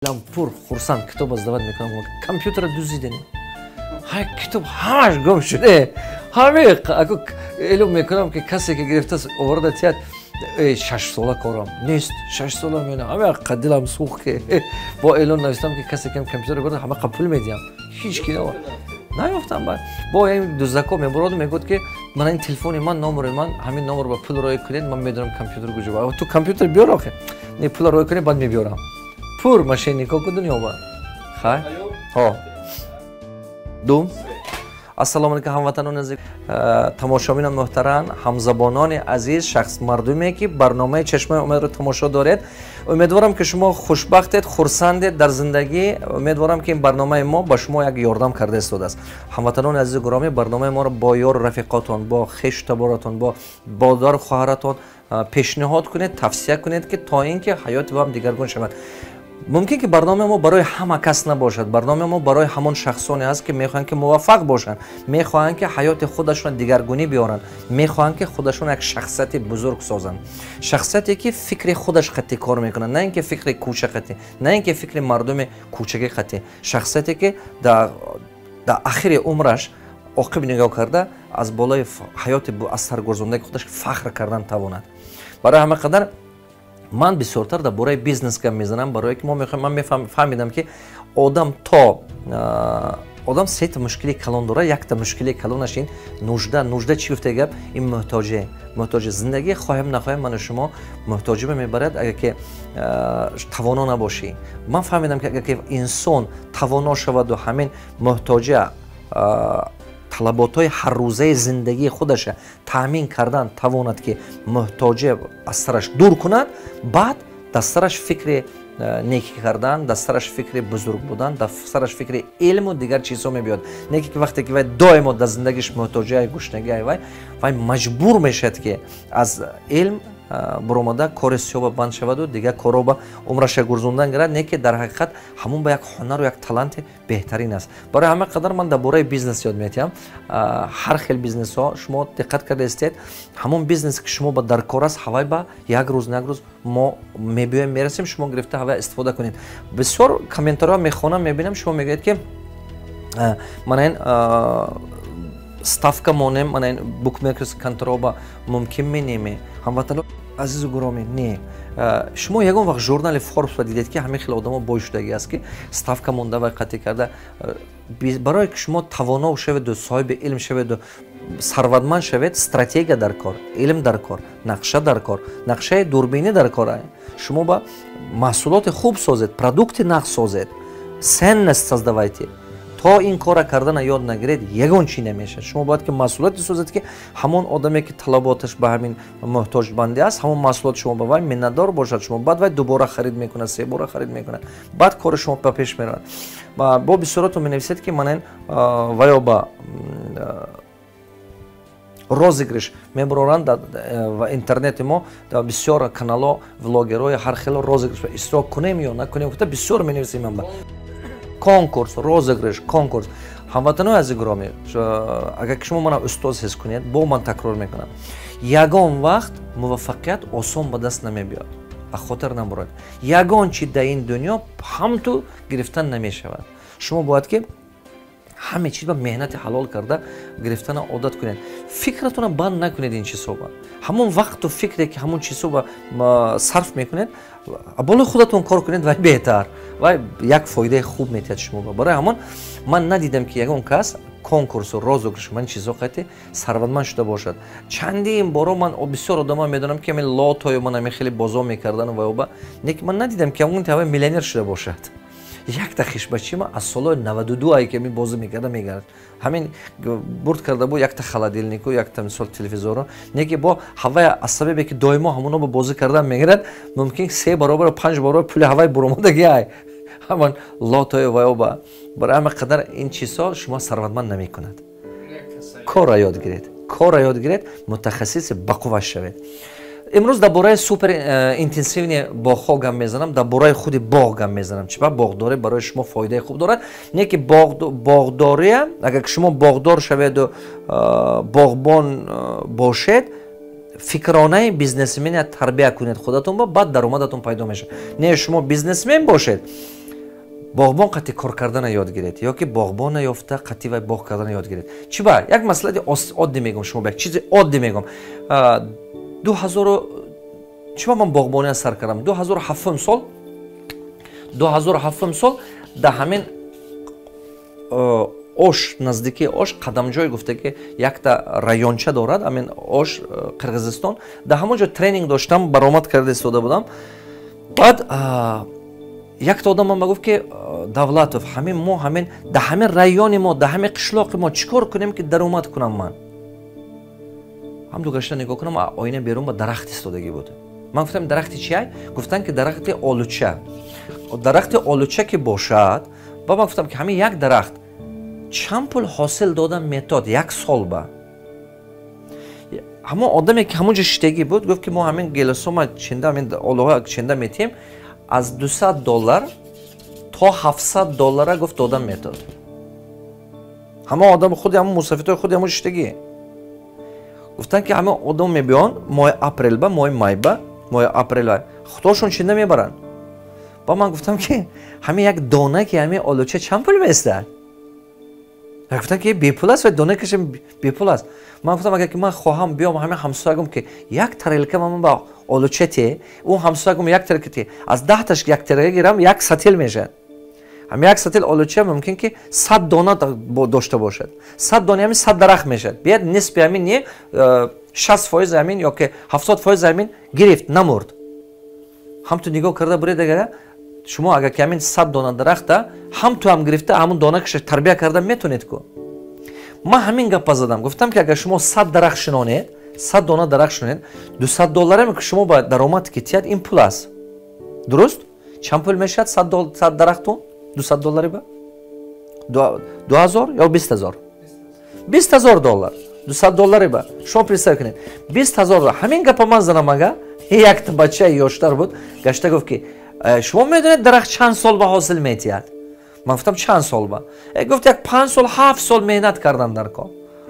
Дилам пур хурсанд, китоба сдавать мекунам, компютера дуздидани, ҳай китоб ҳамаш гум шуде. Ҳаме эълон мекунам, ки касе ки гирифтааст, оварда тият. 6 сола корам нест, 6 сола мена ҳаме дилам сӯхт, ки бо эълон навистам, ки касе ки компютер бурда, ҳама пул медиҳам. Ҳеҷ ки наёфтам. Баъд бо ин дуздако мебуроду мегӯяд, ки мана ин телефони ман, номери ман, ҳамин номер ба пул роӣ кунед, ман медонам компютер куҷо. Ту компютер биёр охе, не, пула роӣ кунед, баъд мебиёрам. Пур мошеннико ку дунё ба хай. Ҳо, ду. Ассалому алайкум, ҳамватанони азиз, тамошобинони муҳтарам, ҳамзабонони азиз, шахс мардуме, ки барномаи «Чашмаи умедро» тамошо доред. Умедворам, ки шумо хушбахтед, хурсандед дар зиндагӣ. Умедворам, ки ин барномаи мо ба шумо як ёрдам карда истодааст. Ҳамватанони азизу гиромӣ, барномаи моро бо ёру рафиқотон, бо хешу таборатон, бо бодару хоҳаратон пешниҳод кунед, тавсия кунед, ки то ин ки ҳаёти вам дигаргун шавад. Мумкин ки барномаи мо барои ҳама кас набошад. Барномаи мо барои ҳамон шахсоне аст, ки мехоҳанд, ки муваффақ бошанд, мехоҳанд, ки ҳаёти худашон дигаргунӣ биёранд, мехоҳанд, ки худашон як шахсияти бузург созанд, шахсияте, ки фикри худаш қатъӣ кор мекунад, на ин ки фикри кӯча қатъӣ, на ин ки фикри мардуми кӯчагӣ қатъӣ, шахсияте, ки дар ахири умраш оқиб нигоҳ карда, аз болои ҳаёти аз саргузондаги худаш фахр кардан тавонад. Барои ҳама қадар ман бисёртар дар бораи бизнес гап мезанам, барое ки мо мехоҳем. Ман фаҳмидам, ки одам то одам сета мушкили калон дорад. Якта мушкили калонаш ин нужда. Нужда чӣ гуфта гап? Ин муҳтоҷе, муҳтоҷи зиндагӣ. Хоҳем, нахоҳем, ману шумо муҳтоҷиба мебарад, агар ки тавоно набошӣ. Ман фаҳмидам, ки агар ки инсон тавоно шаваду ҳамин муҳтоҷа, талаботҳои ҳаррӯзаи зиндагии худаша таъмин кардан тавонад, ки муҳтоҷе аз сараш дур кунад, баъд дар сараш фикри некӣ кардан, дар сараш фикри бузург будан, дар сараш фикри илму дигар чизҳо мебиёд. Не ки вақте ки вай доимо дар зиндагиш муҳтоҷиай, гушнагиай, вай маҷбур мешавад, ки аз илм буромада, кори сиёба банд шаваду дигар коро умраша гурзондан гирад. Не ки дар ҳақиқат ҳамон ба як ҳунару як таланти беҳтарин аст. Барои ҳама қадар ман дар бораи бизнес ёд метиҳам, ҳар хел бизнесҳо. Шумо диққат карда истед, ҳамон бизнесе, ки шумо ба даркор аст, ҳавай ба як рӯз на як рӯз мо мебиёем, мерасем, шумо гирифта ҳавай истифода кунед. Бисёр комментариҳо мехонам, мебинам, шумо мегӯед, ки мана ин ставка монем, мана ин букмекерский контора мумкин менеме. Ҳамватано азизу гиромӣ, не, шумо ягон вақт журнали Форбсба дидед, ки ҳамин хел одамо бой шудагӣ аст, ки ставка монда ва қатъӣ карда? Барое ки шумо тавоно шаведу соҳиби илм шаведу сарватманд шавед, стратегия дар кор, илм дар кор, нақша дар кор, нақшаи дурбинӣ дар кор. Шумо ба маҳсулоти хуб созед, продукти нағз созед, ценность создавайте. То ин кора кардана ёд нагиред, ягон чӣ намешавад. Шумо бояд ки маҳсулоте созед, ки ҳамон одаме, ки талаботаш ба ҳамин муҳтоҷбандӣ аст, ҳамон маҳсулоти шумо ба вай миннатдор бошад. Шумо баъд вай дубора харид мекунад, се бора харид мекунад, баъд кори шумо ба пеш меравад. Бо бисёротон менависед, ки мана ин ваё ба розыгрыш мебароранд ва интернети мо бисёр канало, влогерҳои ҳар хело розыгрыш иштирок кунем ё накунем гуфта бисёр менависем. Конкурс, розыгрыш, конкурс. Ҳамватанои азиз гиромӣ, агар ки шумо мана устоз ҳис кунед, бо ман такрор мекунам: ягон вақт муваффақият осон ба даст намебиёд, ба хотир набуред. Ягон чи дар ин дунё ҳамту гирифтан намешавад. Шумо бояд ки ҳаме чиз ба меҳнати ҳалол карда гирифтана одат кунед. Фикратона банд накунед ин чизҳоба. Ҳамон вақту фикре, ки ҳамон чизҳоба сарф мекунед, болои худатон кор кунед, вай беҳтар, вай як фоидаи хуб метиҳад шумо. Барои ҳамон ман надидам, ки ягон кас конкурсу розыгрыш, ман чизҳо қати сарватманд шуда бошад. Чандин боро ман бисёр одамон медонам, ки ҳамин лотою ман ҳамин хеле бозо мекардану ваоба, лекин ман надидам, ки ҳамон тавай миллионер шуда бошад. Якта хишбачима аз солҳои 92 ай ки ҳамин бозӣ мекарда мегард, ҳамин бурд карда бу якта холодильнику, якта, мисол, телевизору. Неки бо ҳавая аз сабабе ки доимо ҳамоно бо бозӣ кардан мегирад, мумкин се баробар, панҷ баробар пули ҳавай буромадаги ай ҳамон лотою ваёба. Барои ҳама қадар ин чизҳо шумо сарватманд намекунад. Корра ёд гиред, корра ёд гиред, мутахассиси бақувват шавед. Имрӯз дар бораи супер интенсивный боғҳо гап мезанам, дар бораи худи боғ гап мезанам. Чиба боғдорӣ барои шумо фоидаи хуб дорад? Не ки боғдория, агар ки шумо боғдор шаведу боғбон бошед, фикронаи бизнесмена тарбия кунед худатон, ба баъд даромадатон пайдо мешавад. Не, шумо бизнесмен бошед. Боғбон қати кор кардана ёд гиред ё ки боғбона ёфта қати вай боғ кардана ёд гиред. Чӣ ба? Як масъалаи оддӣ мегӯм шумо, як чизи оддӣ мегӯм. 2000 чӣ ба ман боғбония сар кардам? 2007 сол, 2007 сол дар ҳамин Ош, наздикии Ош, Қадамҷой гуфта ки якта районча дорад, ҳамин Ош, Қирғизистон. Дар ҳамон ҷо тренинг доштам, баромад карда истода будам. Баъд якта одам ман ба гуфт ки Давлатов, ҳамин мо ҳамин дар ҳамин райони мо, дар ҳамин қишлоқи мо чӣ кор кунем ки даромад кунам ман? Ҳамду гашта нигоҳ кунам, оина берун ба дарахт истодагӣ буд. Ман гуфтам, дарахти чиай? Гуфтанд ки дарахти олуча. Дарахти олуча ки бошад, ба ман гуфтам ки ҳамин як дарахт чанд пул ҳосил додан метод як сол ба? Ҳамон одаме ки ҳамон ҷо шиштагӣ буд, гуфт ки мо ҳамин гелосома чинда, ҳамин олуҳа чинда метиҳем, аз 200 доллар то 700 доллара гуфт додан метод. Ҳамон одам худи ҳамон мусафидҳои худи ҳамон шиштагӣ. Гуфтанд ки ҳамон одам мебиён моҳи апрел ба, моҳи май ба, моҳи апрел ба худошон чинда мебаранд. Ба ман гуфтам ки ҳамин як дона ки ҳамин олуча чанд пул меистад? Гуфтанд ки бепул аст ва донакаш бепул аст. Ман гуфтам агар ки ман хоҳам биём ҳамин ҳамсоягум ки як тарелка ман ба олуча те, ӯ ҳамсоягум як тарелка те, аз 10таш як тарелка гирам, як сатил мешавад. Ҳамин як сатил олуча мумкин ки 100 дона дошта бошад. 100 дона ҳамин 100 дарахт мешавад. Биёд нисфи ҳамин не 60% ҳамин ё ки 70% ҳамин гирифт, намурд. Ҳам ту нигоҳ карда буред, агар шумо агар ки ҳамин 100 дона дарахта ҳам ту ҳам гирифта ҳамон донакаша тарбия карда метонед ку. Ман ҳамин гапа задам, гуфтам ки агар шумо 100 дарахт шинонед, 100 дона дарахт шинонед, 200 доллараме ки шумо ба даромад ки тиҳад, ин пул аст. Дуруст? Чанд пул мешавад 100 дарахтун? 200 доллари ба? 2000 ё 20000? 20000 доллар. 200 доллари ба. Шумо представ кунед. 20000. Ҳамин гапа ман занам ага, якта бачаи ёштар буд, гашта гуфт ки шумо медонед дарахт чанд сол ба ҳосил метиҳад? Ман гуфтам чанд сол ба? Гуфт як 5 сол, 7 сол меҳнат кардан дар кор.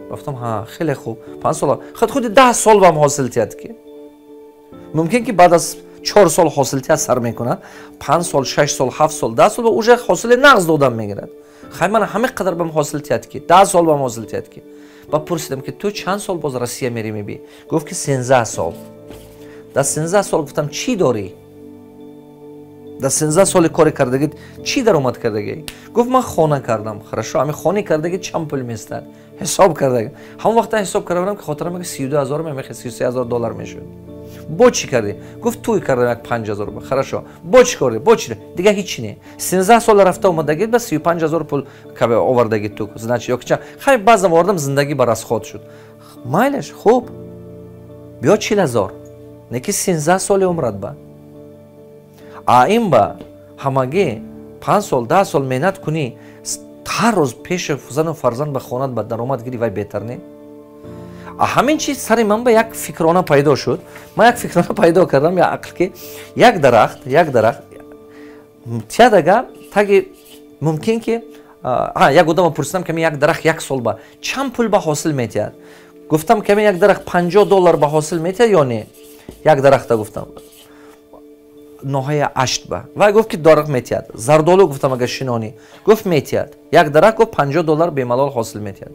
Гуфтам ҳа, хеле хуб. 5 сол, худи 10 сол бам ҳосил тиҳад ки. Мумкин ки баъд аз 4 сол ҳосил тиҳад сар мекунад, 5 сол, 6 сол, 7 сол, 10 сол ба уже ҳосили нағз додан мегирад. Хай ман ҳамин қадар бам ҳосил тиҳад ки, 10 сол бам ҳосил тиҳад ки. Ба пурсидам ки ту чанд сол боз Россия мери мебӣ? Гуфт ки 13 сол. Дар 13 сол гуфтам чӣ дорӣ? Дар 13 соли кори кардагӣ чӣ даромад кардагӣ? Гуфт ман хона кардам. Хорошо, ҳамин хони кардагӣ чанд пул местад? Ҳисоб кардагӣ. Ҳамон вақта ҳисоб карда будам ки хотирам ки 32000 мемехе 33000 доллар мешуд. Бо чӣ кардӣ? Гуфт тӯй кардам як 5000 ба. Хорошо. Бо чӣ кардӣ? Бо чӣ? Дига ҳеч не. 13 сол рафта омадагӣ ба 35000 пул овардагӣ ту. Значит, ё ки хай баъзан овардам, зиндагӣ ба расход шуд. Майлаш, хуб. Биё 40000. Не ки 13 соли умрат ба. А ин ба ҳамагӣ 5 сол, 10 сол меҳнат кунӣ, ҳар рӯз пеши зану фарзанд ба хонат ба даромад гирӣ, вай беҳтар не? А ҳамин чиз сари ман ба як фикрона пайдо шуд. Ман як фикрона пайдо кардам, як ақл ки як дарахт тиядага таги мумкин ки як одама пурсидам ки як дарахт як сол ба чанд пул ба ҳосил метиҳад? Гуфтам ки як дарахт 50 доллар ба ҳосил метиҳад ё не? Як дарахта гуфтам. Ноҳияи Ашт ба. Вай гуфт ки дарахт метиҳад. Зардолу гуфтам агар шинонӣ. Гуфт метиҳад. Як дарахт гуфт 50 доллар бемалол ҳосил метиҳад.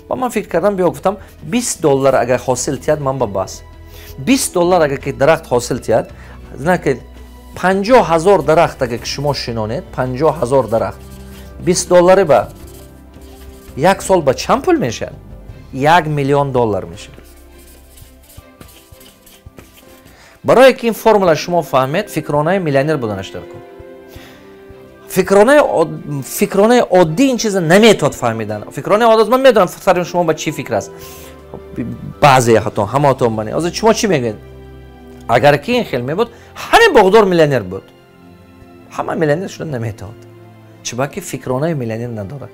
Ба ман фикр кардам, биё гуфтам 20 доллар агар ҳосил тиҳад ман ба бас. 20 доллар агар ки дарахт ҳосил тиҳад, знаки 50000 дарахт агар ки шумо шинонед, 50000 дарахт 20 доллари ба як сол ба чанд пул мешавад? 1 миллион доллар мешавад. Барое ки ин формула шумо фаҳмед, фикронаи миллионер буданаш дар кун. Фикронаи оддӣ ин чиза наметавад фаҳмидан. Фикронаи оддӣ ман медонам сари шумо ба чӣ фикр аст. Баъзе ҳатто ҳамаатон бане. Ҳозир шумо чӣ мегӯед? Агар ки ин хел мебуд, ҳамин боғдор миллионер буд. Ҳама миллионер шуда наметавад. Чунки фикронаи миллионер надорад.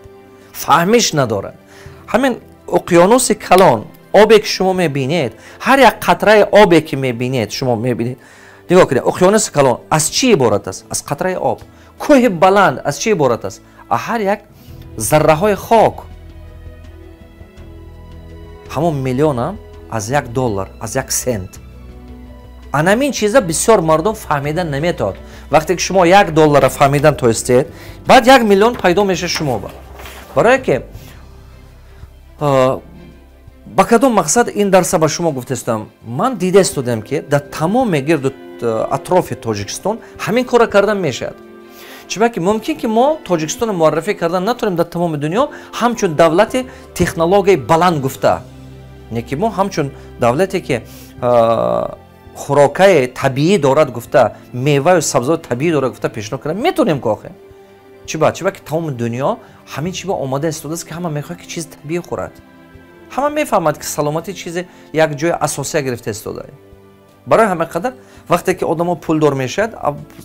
Фаҳмиш надорад. Ҳамин уқёнуси калон, обе ки шумо мебинед, ҳар як қатраи обе ки мебинед, шумо мебинед. Нигоҳ кунед, уқёнуси калон аз чӣ иборат аст? Аз қатраи об. Кӯҳи баланд аз чӣ иборат аст? Аз ҳар як зарраҳои хок. Ҳамон миллионам аз як доллар, аз як сент. Анамин чиза бисёр мардум фаҳмида наметавад. Вақте ки шумо 1 доллара фаҳмидан тоистед, баъд 1 миллион пайдо мешавад шумо ба. Барое ки ба кадом мақсад ин дарса ба шумо гуфтаистам? Ман дида истодам, ки дар тамоми гирду атрофи Тоҷикистон ҳамин корро кардан мешавад. Чунки мумкин ки мо Тоҷикистонро муаррифӣ кардан натонем дар тамоми дунё ҳамчун давлати технологияи баланд гуфта, не ки мо ҳамчун давлате, ки хӯрокаи табиӣ дорад гуфта, меваю сабзавоти табиӣ дорад гуфта пешниҳод кардан метонем ку охе. Чиба? Чиба ки тамоми дунё ҳамин чиба омода истодааст, ки ҳама мехоҳад, ки чизи табиӣ хӯрад. Ҳама мефаҳмад, ки саломатӣ чизе як ҷои асосия гирифта истодаа. Барои ҳама қадар вақте ки одамо пулдор мешавад,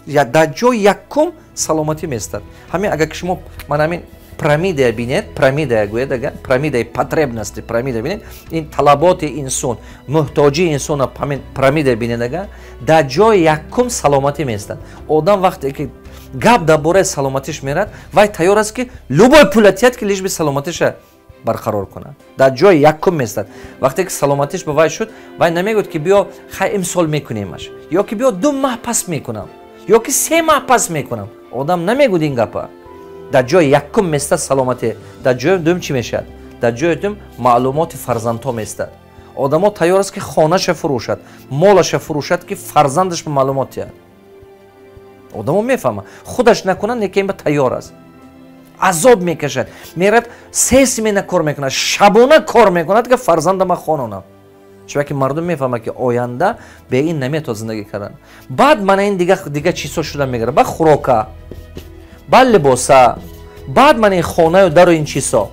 дар ҷои якум саломатӣ меистад. Ҳамин агар ки шумо ман ҳамин пирамидая бинед, пирамидая гӯяд, агар пирамидаи потребности, пирамида бинед, ин талаботи инсон, муҳтоҷии инсона, ҳамин пирамида бинед, агар дар ҷои якум саломатӣ меистад. Одам вақте ки гап дар бораи саломатиш мерад, вай тайёр аст, ки любой пула тиҳад, ки лишь бы саломатиша барқарор кунад. Дар ҷои якум местад. Вақте ки саломатиш ба вай шуд, вай намегӯяд, ки биё, хай, имсол мекунемаш, ё ки биё, 2 маҳ пас мекунам, ё ки 3 маҳ пас мекунам. Одам намегӯяд ин гапа. Дар ҷои якум местад саломатӣ. Дар ҷои дуюм чӣ мешавад? Дар ҷои дуюм маълумоти фарзандҳо местад. Одамо тайёр аст, ки хонаша фурӯшад, молаша фурӯшад, ки фарзандаш ба маълумот диҳад. Одамо мефаҳмад, худаш накунад, лекин ба тайёр аст, азоб мекашад, мерад, се смена кор мекунад, шабона кор мекунад, ки фарзандама хононам. Чунки мардум мефаҳмад, ки оянда бе ин наметавонад зиндагӣ кардан. Баъд мана ин дига чизҳо шуда мегирад: баъд хӯрока, баъд либоса, баъд мана ин хонаю дару ин чизҳо.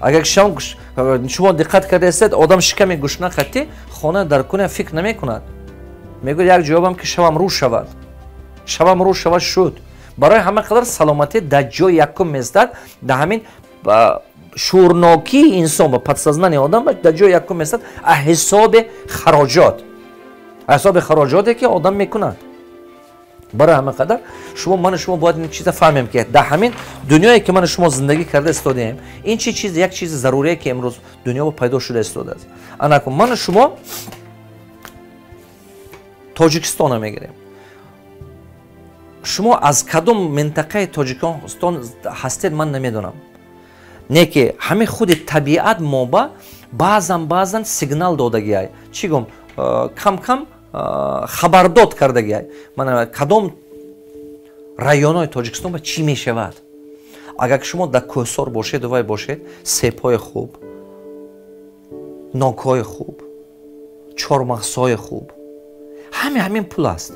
Агар шумо диққат кардаистед, одам шиками гушна хатти хона дар куна фикр намекунад, мегӯяд: як ҷавобам, ки шавам рӯ шавад, шавам рӯ шавад, шуд. Барои ҳама қадар саломатӣ дар ҷои якум местад. Дар ҳамин шуурнокии инсон ба подсознание одам дар ҷои якум местад, а ҳисоби хароҷот, ҳисоби хароҷоте, ки одам мекунад. Барои ҳама қадар шумо, ману шумо бояд ин чиза фаҳмем, ки дар ҳамин дунёе, ки ману шумо зиндагӣ карда истодаем, ин чи чиз, як чизи зарурие, ки имрӯз дунё пайдо шуда истодааст. Анакун ману шумо Тоҷикистона мегирем. Шумо аз кадом минтақаи Тоҷикистон ҳастед, ман намедонам, не ки ҳамин худи табиат мо ба баъзан баъзан сигнал додагиай, чӣ гум, кам кам хабардод кардагиай, мана кадом районҳои Тоҷикистон ба чӣ мешавад. Агар шумо дар кӯҳсор бошеду вай бошед, себҳои хуб, нокҳои хуб, чормағзҳои хуб, ҳаме ҳамин пул аст.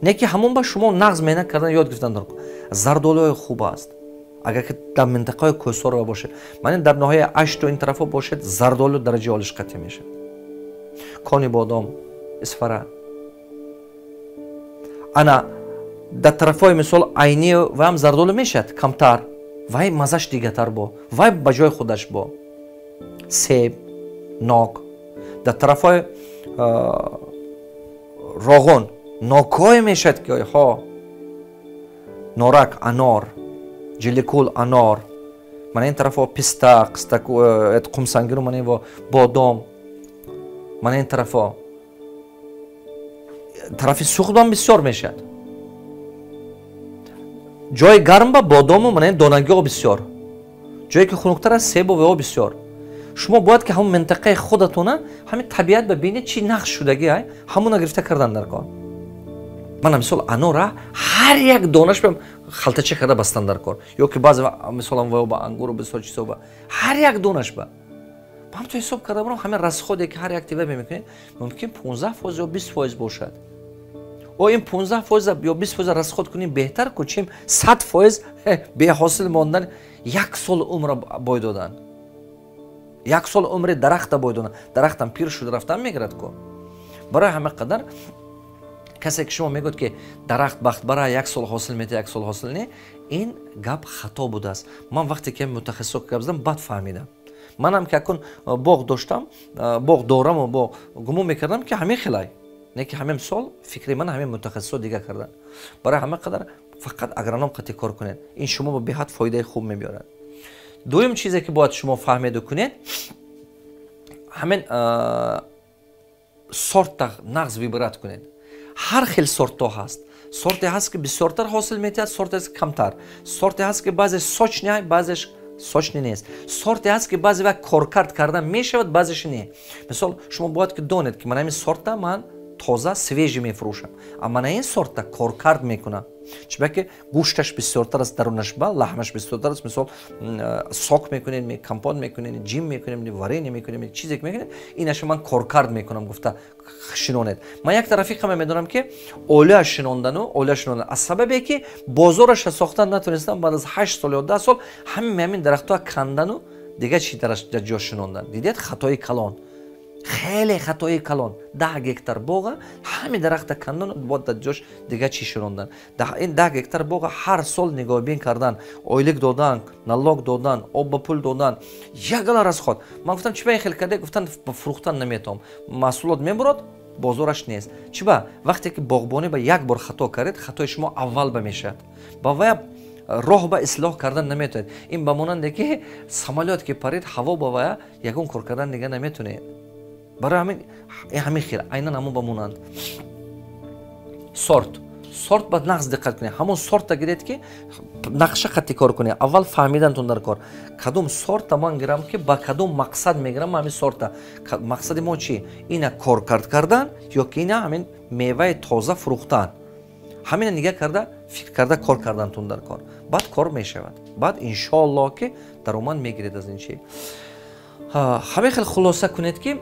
Не ки ҳамон ба шумо нағз меҳнат кардан ёд гирифтан. Зардолуҳои хуб аст, агар ки дар минтақаи кӯҳсорова бошед, мана дар ноҳияи Ашту ин тарафҳо бошед, зардолу дараҷаи олиш қатъӣ мешавад. Кони Бодом, Исфара, ана дар тарафҳои, мисол, Айни ваам зардолу мешавад камтар, вай маззаш дигатар бо, вай ба ҷои худаш бо себ, нок. Дар тарафҳои Роғон нокҳое мешавад, ки ҳо, Норак анор, Ҷиликул анор, мана ин тарафҳо писта, Қумсангиру, мана ин бодом, мана ин тарафҳо, тарафи Суғдам бисёр мешавад. Ҷои гарм ба бодому мана ин донагиҳо бисёр, ҷое ки хунуктар аст, себу вео бисёр. Шумо бояд ки ҳамон минтақаи худатона, ҳамин табиат ба бинед, чӣ нақш шудагӣ ай, ҳамона гирифта кардан дар кор. Мана, мисол, анора ҳар як донаш ба халтача карда бастан дар кор, ё ки баъзе, мисолам, ваё ба ангуру бисёр чизо ба ҳар як донаш ба ҳамто ҳисоб карда бурам. Ҳамин расход е, ки ҳар як тива мекунед, мумкин 15% ё 20% бошад. О, ин 15% ё 20% расход кунем, беҳтар ку, чем 100% беҳосил мондан, як сол умра бой додан, як сол умри дарахта бой додан. Дарахтам пир шуда рафтан мегирад ку. Барои ҳама қадар касе ки шумо мегӯяд, ки дарахт бахтбара, як сол ҳосил метиҳад, як сол ҳосил не, ин гап хато будааст. Ман вақте ки мутахассисо гап задам, баъд фаҳмидам. Манам ки акун боғ доштам, боғ дораму боғ, гумон мекардам, ки ҳамин хелай, не ки ҳамин сол фикри ман ҳамин мутахассисо дига кардан. Барои ҳама қадар фақат агроном қатъи кор кунед, ин шумо ба беҳад фоидаи хуб мебиёрад. Дуюм чизе, ки бояд шумо фаҳмеду кунед, ҳамин сорта нағз выбирать кунед. Ҳар хел сортҳо ҳаст. Сорте ҳаст, ки бисёртар ҳосил метиҳад, сорте ҳаст, ки камтар. Сорте ҳаст, ки баъзе сочный, баъзеш сочный нест. Сорте ҳаст, ки баъзе вақт коркард кардан мешавад, баъзеш не. Мисол, шумо бояд ки донед, ки ман ҳамин сорта ман тоза, свежий мефурӯшам, а мана ин сорта коркард мекунам, чунки гӯшташ бисёртар аст, дарунаш ба лаҳмаш бисёртар аст. Мисол, сок мекунем, компот мекунем, джем мекунем, варенье мекунем, чизе ки мекунем, инаша ман коркард мекунам гуфта шинонед. Ман якта рафиқаме медонам, ки оля шинондану оля шинондан, аз сабабе ки бозораша сохтан натонистам, баъд аз 8 сол ё 10 сол ҳамин дарахтҳоа кандану дигар чи дар ҷо шинондан. Дидед, хатои калон, хеле хатои калон. 10 гектар боға ҳами дарахта кандан, бо дар ҷош дигар чӣ шинондан. Ин 10 гектар боға ҳар сол нигоҳбин кардан, ойлик додан, налог додан, об ба пул додан, ягала расход. Ман гуфтам: «Чӣ ба ин хел карде?» Гуфтан: «Фурӯхтан наметавом, маҳсулот мебурад, бозораш нест». Чӣ ба? Вақте ки боғбонӣ ба як бор хато кардед, хатои шумо аввал ба мешавад, ба вая роҳ ба ислоҳ кардан наметавонед. Ин ба монанде ки самолёт ки парид ҳаво, ба вая ягон кор кардан дига наметонед. Барои ҳамин ҳамин хел, айнан ҳамон ба монанд. Сорт ба нағз диққат кунед, ҳамон сорта гиред, ки нақша қатъи кор кунед. Аввал фаҳмидантон дар кор, кадом сорта ман гирам, ки ба кадом мақсад мегирам ҳамин сорта. Мақсади мо чи? Ина коркард кардан ё ки ина ҳамин меваи тоза фурӯхтан? Ҳамина нигаҳ карда, фикр карда кор кардантон дар кор, баъд кор мешавад, баъд иншоаллоҳ, ки даромад мегиред аз ин чи. Ҳамин хел хулоса кунед, ки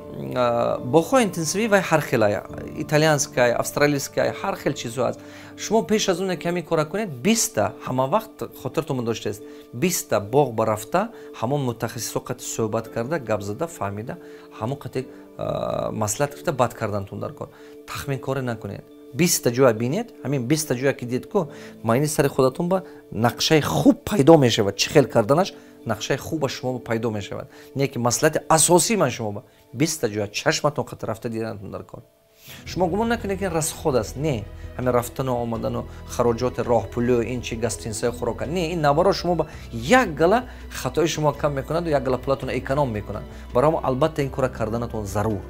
боғҳои интенсивӣ вай ҳар хела: итальянская, австралийская, ҳар хел чизҳо аст. Шумо пеш аз оне ки ҳамин кора кунед, 20-та, ҳама вақт хотиртон доштааст, 20-та боғ ба рафта, ҳамон мутахассисо қати суҳбат карда, гап зада, фаҳмида, ҳамон қати маслиҳат гирифта, баъд кардантон дар кор. Тахминкорӣ накунед, 20-та ҷоя бинед. Ҳамин 20-та ҷоя ки дид ку, майни сари худатон ба нақшаи хуб пайдо мешавад, чӣ хел карданаш, нақшаи хуба шумо пайдо мешавад. Не ки маслиҳати асосии ман шумо ба 20-та ҷоя чашматон қати рафта диданатон дар кор. Шумо гумон накунед, ки расход аст. Не, ҳамин рафтану омадану хароҷоти роҳпулю ин чи, гостиницаи, хӯрока, не, ин наоборот шумо ба як гала хатои шумо кам мекунаду як гала пулатонро эконом мекунад. Барои ҳамо албатта ин кора карданатон зарур.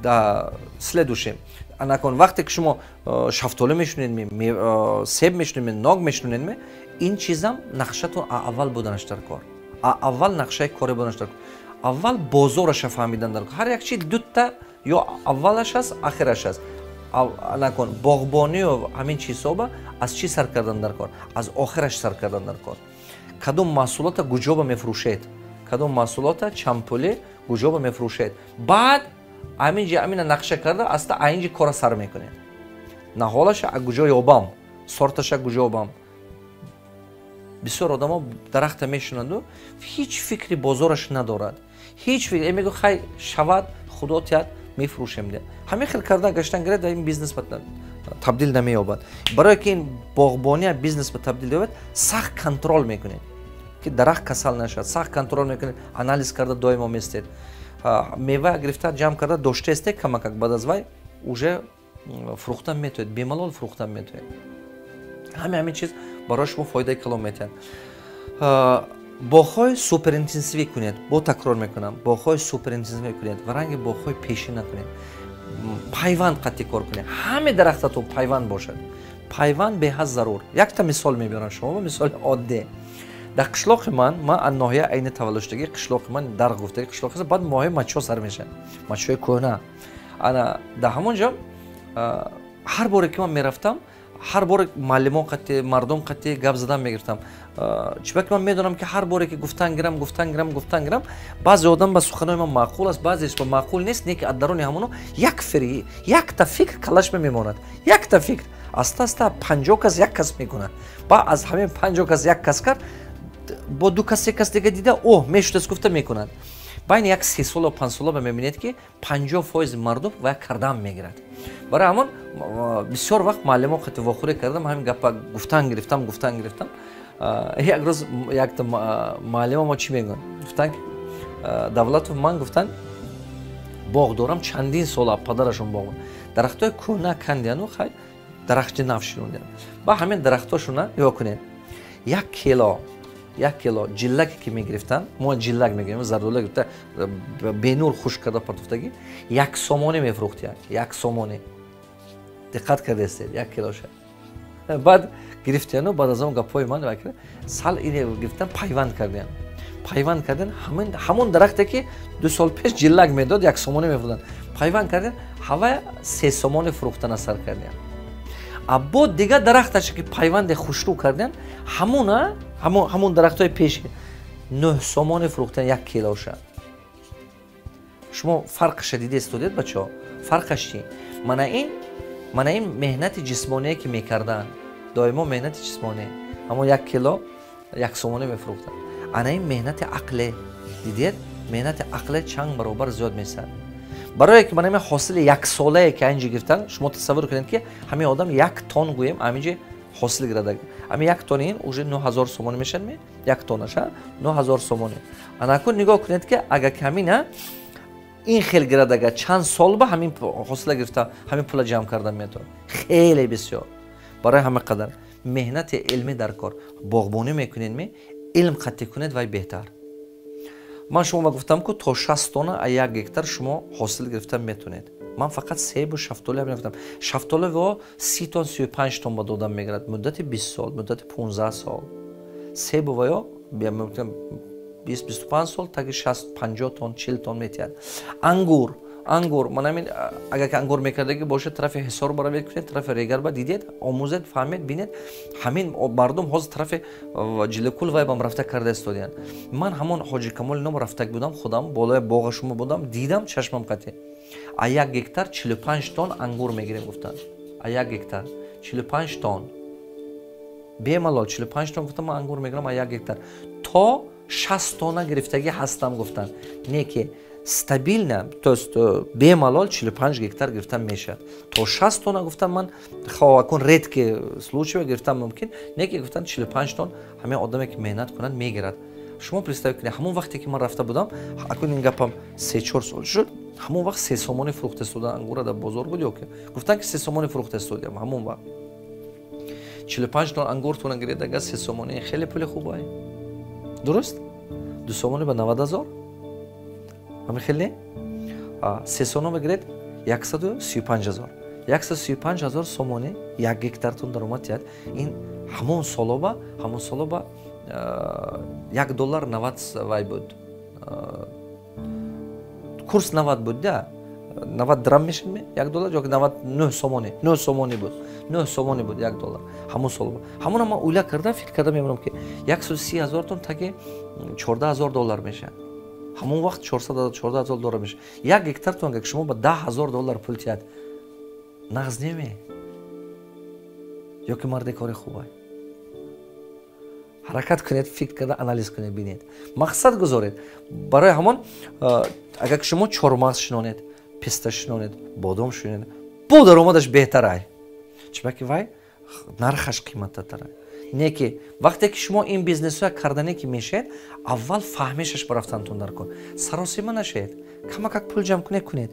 Да, следующий. Анакон, вақте ки шумо шафтолӣ мешунед, себ мешунед, нок мешунед, ин чизам нақшатон аввал буданаш дар кор, аввал нақшаи коре буданаш дар кор, аввал бозораша фаҳмидан дар кор. Ҳар як чи дута: ё аввалаш аст, ахираш аст. Накун, боғбонию ҳамин чизҳоба аз чӣ сар кардан дар кор? Аз охираш сар кардан дар кор. Кадом маҳсулота гуҷоба мефурӯшед, кадом маҳсулота чандпулӣ гуҷоба мефурӯшед, баъд ҳамин ҷи ҳамина нақша карда, аста айнҷи кора сар мекунед. Наҳолаша куҷо ёбам, сорташа куҷо ёбам? Бисёр одамо дарахта мешунаду ҳеҷ фикри бозораш надорад, ҳеҷ фикр. Мегӯ: «Хай, шавад, худо тиҳад, мефурӯшем». Де ҳамин хел карда гаштан гирад, ин бизнес ба табдил намеёбад. Барое ки ин боғбония бизнес ба табдил ёбад, сахт контроль мекунед, ки дарахт касал нашавад, сахт контроль мекунед, анализ карда доимо местед, мева гирифта, ҷамъ карда доштаесте камакак, баъд аз вай уже фурӯхтан метавонед, бемалол фурӯхтан метавонед. Ҳамин чиз барои шумо фоидаи калон метиҳад. Боғҳои суперинтенсивӣ кунед, бо такрор мекунам, боғҳои суперинтенсивӣ кунед ва ранги боғҳои пешин накунед. Пайванд қатъи кор кунед, ҳаме дарахтатон пайванд бошад. Пайванд беҳад зарур. Якта мисол мебиёрам шумо, мисоли оддӣ. Дар қишлоқи ман, ман аз ноҳия Айни таваллудшудагӣ, қишлоқи ман Дарғ гуфтаги қишлоқ аст. Баъд моҳи мачо сар мешавад, мачои кӯҳна. Ана дар ҳамон ҷо ҳар боре ки ман мерафтам, ҳар боре муаллимон қатъи, мардум қатъи гап задан мегирифтам. Чунки ман медонам, ки ҳар боре ки гуфтан гирам, гуфтан гирам, гуфтан гирам, баъзе одам ба суханои ман маъқул аст, баъзеаш ба маъқул нест. Не ки аз даруни ҳамоно як фири, якта фикр калашма мемонад, якта фикр. Аста аста 50 кас як кас мекунад, ба аз ҳамин 50 кас як кас кард, бо ду кас, се кас дига дида, о, мешудааст гуфта мекунад. Байни як 3 сола, 5 сола ба мебинед, ки 50% мардум ва кардан мегирад. Барои ҳамон бисёр вақт муаллимо қати вохӯрӣ кардам, ҳамин гапа гуфтан гирифтам, гуфтан гирифтам. Як рӯз якта муаллима мо чӣ мегӯянд? Гуфтан: «Давлатов, ман, гуфтан, боғ дорам чандин сола, падарашон боғ, дарахтҳои кӯҳна кандияну хай дарахти нав шинондиям. Ба ҳамин дарахтошуна нигоҳ кунед, 1 кило, 1 кило ҷиллаке ки мегирифтанд, мо ҷиллак мегӯем, зардола гирифта, бенур хушк карда партофтагӣ, 1 сомонӣ мефурӯхтиянд, 1 сомонӣ. Диққат кардастед, як килоша. Баъд гирифтияну баъд аз он гапҳои ман сал ине гирифтан, пайванд кардиян. Пайванд кардан ҳамон дарахте ки 2 сол пеш ҷиллак медод, 1 сомонӣ мефурӯхтанд. Пайванд кардан, ҳава 3 сомонӣ фурӯхтана сар кардиян. А бо дигар дарахташе ки пайванде хушрӯ кардиян, ҳамуна ҳамон дарахтҳои пеши 9 сомонӣ фурӯхтан як килоша. Шумо фарқаша дида истодед, бачаҳо? Фарқаш чи? Мана ин меҳнати ҷисмоние ки мекарданд, доимо меҳнати ҷисмонӣ, ҳамон як кило 1 сомонӣ мефурӯхтанд. Ана ин меҳнати ақле, дидед, меҳнати ақле чанд баробар зиёд мешавад. Барое ки мана ин ҳосили яксолае ки айнҷи гирифтан, шумо тасаввур кунед, ки ҳамин одам як тон, гӯем, ҳаминҷи ҳосил гирада. Ҳамин як тони ин уже 9000 сомонӣ мешавад, ме як тонаша 9000 сомонӣ. Анакун нигоҳ кунед, ки агар камина ин хел гирадага, чанд сол ба ҳамин ҳосила гирифта, ҳамин пула ҷамъ кардан метавонад? Хеле бисёр. Барои ҳама қадар меҳнати илмӣ дар кор. Боғбонӣ мекунед, ме илм қатъӣ кунед, вай беҳтар. Ман шумо гуфтам, ку то 60 тонна а 1 гектар шумо ҳосил гирифтан метавонед. Ман фақат себу шафтолӣ гуфтам. Шафтолӣ во 30 тон, 35 тон ба додам мегирад муддати 20 сол, муддати 15 сол. Себу ваё 20, 25 сол таги 60, 50 тон, 40 тон метиҳад. Ангур, ман ҳамин, агар ки ангур мекардагӣ бошад, тарафи Ҳисор баравед кунед, тарафи Регарба дидед, омӯзед, фаҳмед, бинед. Ҳамин мардум ҳозир тарафи Ҷиликул вайбам рафта карда истодиянд. Ман ҳамон Ҳоҷи Камоли ном рафтак будам, худам болои боға шумо будам, дидам чашмам қатӣ. А 1 гектар 45 тон ангур мегирем, гуфтанд. А 1 гектар 45 тон, бемалол 45 тон, гуфтам, ман ангур мегирам а 1 гектар. То 60 тонна гирифтагӣ ҳастам, гуфтанд, не ки стабильно, то есть бемалол 45 гектар гирифтан мешавад. То 60 тонна, гуфтам, ман акун редкий случай гирифтан мумкин, не ки гуфтан 45 тон ҳамин одаме ки меҳнат кунад, мегирад. Шумо представь кунед, ҳамон вақте ки ман рафта будам, акун ин гапам 3-4 сол шуд, ҳамон вақт 3 сомонӣ фурӯхта истода ангура дар бозор буд, ё ки гуфтанд, ки 3 сомонӣ фурӯхта истодиям ҳамон вақт. 45 тон ангуртона гиред, агар 3 сомонӣ, хеле пули хубае, дуруст? 2 сомонӣ ба 90 000, ҳамин хел не? 3 сомон бигиред, 135 000, 135 000 сомонӣ 1 гектартон даромад тиҳад. Ин ҳамон солоба 1 доллар 90 вай буд, курс 90 буд да, 90 драм мешад 1 доллар ё 99 сомонӣ, 9 сомонӣ буд, 9 сомонӣ буд 1 доллар ҳамон сол. Ҳамона ман уйла карда, фикр карда мебинам, ки 130 000 тон таги 14 000 доллар мешавад. Ҳамон вақт 14 000 доллар мешавад 1 гектартон. Агар шумо ба 10 000 доллар пул тиҳад, нағз неме ё ки марде кори хубай? Ҳаракат кунед, фикр карда, анализ кунед, бинед, мақсад гузоред. Барои ҳамон, агар ки шумо чормағз шинонед, писта шинонед, бодом шинонед, бо даромадаш беҳтарай, чунки вай нархаш қиматтарай. Не ки вақте ки шумо ин бизнесҳоя карданӣ ки мешавед, аввал фаҳмишаш барафтантон дар кор, саросима нашавед, камакак пул ҷамъ кунед, кунед.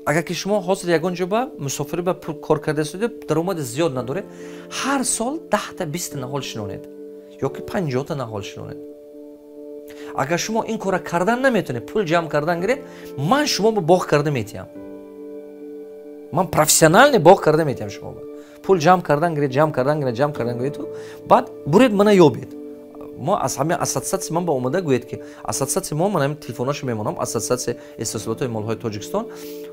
Агар ки шумо ҳозир ягон ҷо ба мусофирӣ ба пул кор карда истодед, даромади зиёд надоред, ҳар сол 10-та, 20-та наҳол шинонед ё ки 50-та наҳол шинонед. Агар шумо ин кора кардан наметавонед, пул ҷамъ кардан гиред, ман шумо ба боғ карда метиҳам, ман профессиональный боғ карда метиҳам шумо. Пул ҷамъ кардан гиред, ҷамъ кардан гиред, ҷамъ кардан гиреду баъд буред, мана ёбед. Мо аз ҳамин ассотсиатсия ман ба омада гӯед, ки ассотсиатсия мо, ман ҳамин телефонашо мемонам, Ассотсиатсия истеҳсолотҳои молҳои Тоҷикистон.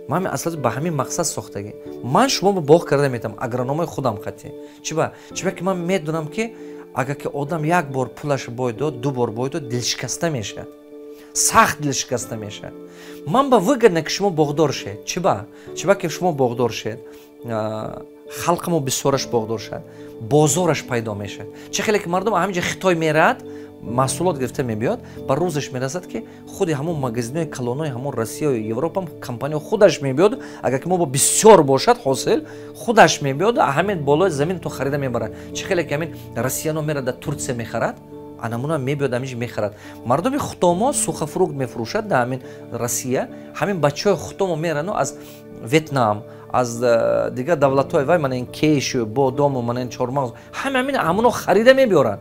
Ман ҳамин ассотсиатсия ба ҳамин мақсад сохтагӣ. Ман шумо ба боғ карда метавам, агрономои худам қатъӣ. Чиба? Чиба ки ман медонам, ки агар ки одам як бор пулаш бой дод, ду бор бой дод, дилшикаста мешавад, сахт дилшикаста мешавад. Ман ба выгодно, ки шумо боғдор шед. Чиба? Чиба ки шумо боғдор шед, халқамо бисёраш боғдор шавад, бозораш пайдо мешавад. Чӣ хеле ки мардум ҳаминҷа Хитой меравад, маҳсулот гирифта мебиёд, ба рӯзаш мерасад, ки худи ҳамон магазинои калонои ҳамон Россияю Европа, компания худаш мебиёд. Агар ки мо бо бисёр бошад ҳосил, худаш мебиёд, ҳамин болои замин то харида мебарад. Чӣ хеле ки ҳамин россияно мерад, дар Турция мехарад, анамуна мебиёд, ҳаминҷа мехарад. Мардуми хутомо сухофрукт мефурӯшад дар ҳамин Россия. Ҳамин бачаҳои хутомо мерану аз Ветнам, аз дигар давлатҳои вай, мана ин кешу бодому, мана ин чормағз, ҳама ҳамин ҳамуно харида мебиёранд.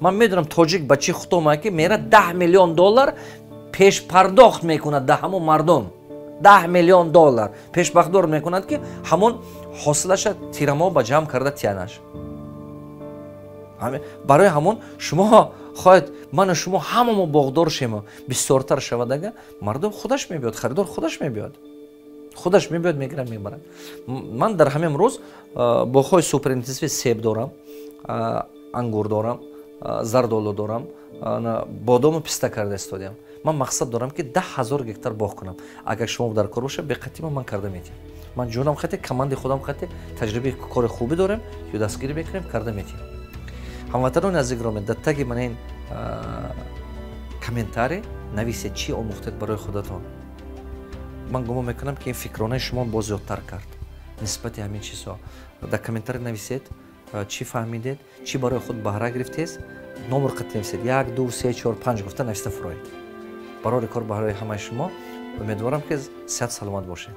Ман медонам, тоҷик бачаи хутома ки мера, 10 миллион доллар пешпардохт мекунад, да ҳамон мардум 10 миллион доллар пешпардохт мекунад, ки ҳамон Ҳосилаша тирамо ба ҷамъ карда тиянаш. Барои ҳамон шумо хоҳед, ману шумо ҳамамо боғдор шемо, бисёртар шавад, ага мардум худаш мебиёд, харидор худаш мебиёд, худаш мебиёд, мегирад, мебарад. Ман дар ҳамин рӯз боғҳои суперинтенсиви себ дорам, ангур дорам, зардолу дорам, бодому писта карда истодиам. Ман мақсад дорам, ки 10 000 гектар боғ кунам. Агар шумо дар кор боша, беқатима ман карда метиҳам. Ман ҷонам хати, командаи худам хати, таҷрибаи кори хубе дорем, ё дастгирӣ мекунем, карда метиҳем. Ҳамватанони азиз, гиромӣ, дар таги мана ин комментарий нависед, чӣ омӯхтед барои худатон. Ман гумон мекунам, ки ин фикронаи шумо боз зиёдтар кард нисбати ҳамин чизҳо. Дар комментарий нависед, чӣ фаҳмидед, чӣ барои худ баҳра гирифтед. Номер қати нависед, як, ду, се, чор, панҷ гуфта нависта фуроед. Барори кор барои ҳамаи шумо. Умедворам, ки сиҳат саломат бошед.